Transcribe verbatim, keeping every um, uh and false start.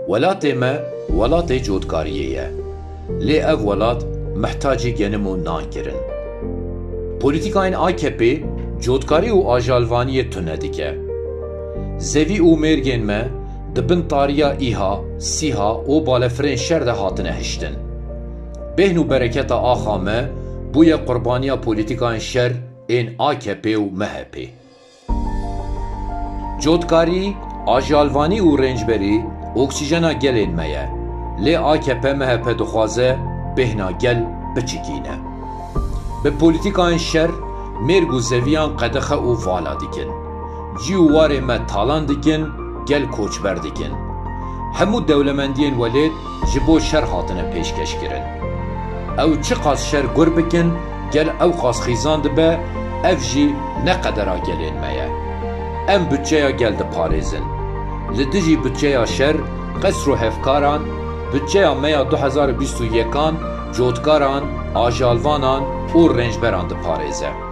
Welatê me welatê cotkariyê ye. Lê ev welat mihtacî genim û nan kirin. Polîtîkayên A K P cotkarî û ajalvaniyê tune dike. Zevî û mêrgên me di bin tariya îha, sîha û balefirên şer de hatine hiştin. Bêhn û bereketa axa me bûye qurbaniya polîtîkayên şer ên A K P û M H P. Cotkarî, ajalvanî û rêncberî oksîjena gelên me ye. Lê A K P M H P dixwaze bêhna gel biçikîne. Bi polîtîkayên şer, mêrg û zeviyan qedexe û vala dikin. Cî û warê me talan dikin, gel koçber dikin. Hemû dewlemendiyên welêt ji bo şer hatine pêşkeş kirin. Ew çiqas şer gur bikin, gel ewqas xîzan dibe, ev jî ne qedera gelên me ye. Em budçeya gel diparêzin. Li dijî budçeya şer, qesr û hevkaran, budçeya me ya du hezar û bîst û yekan, cotkaran, ajalvanan û rêncberan diparêze.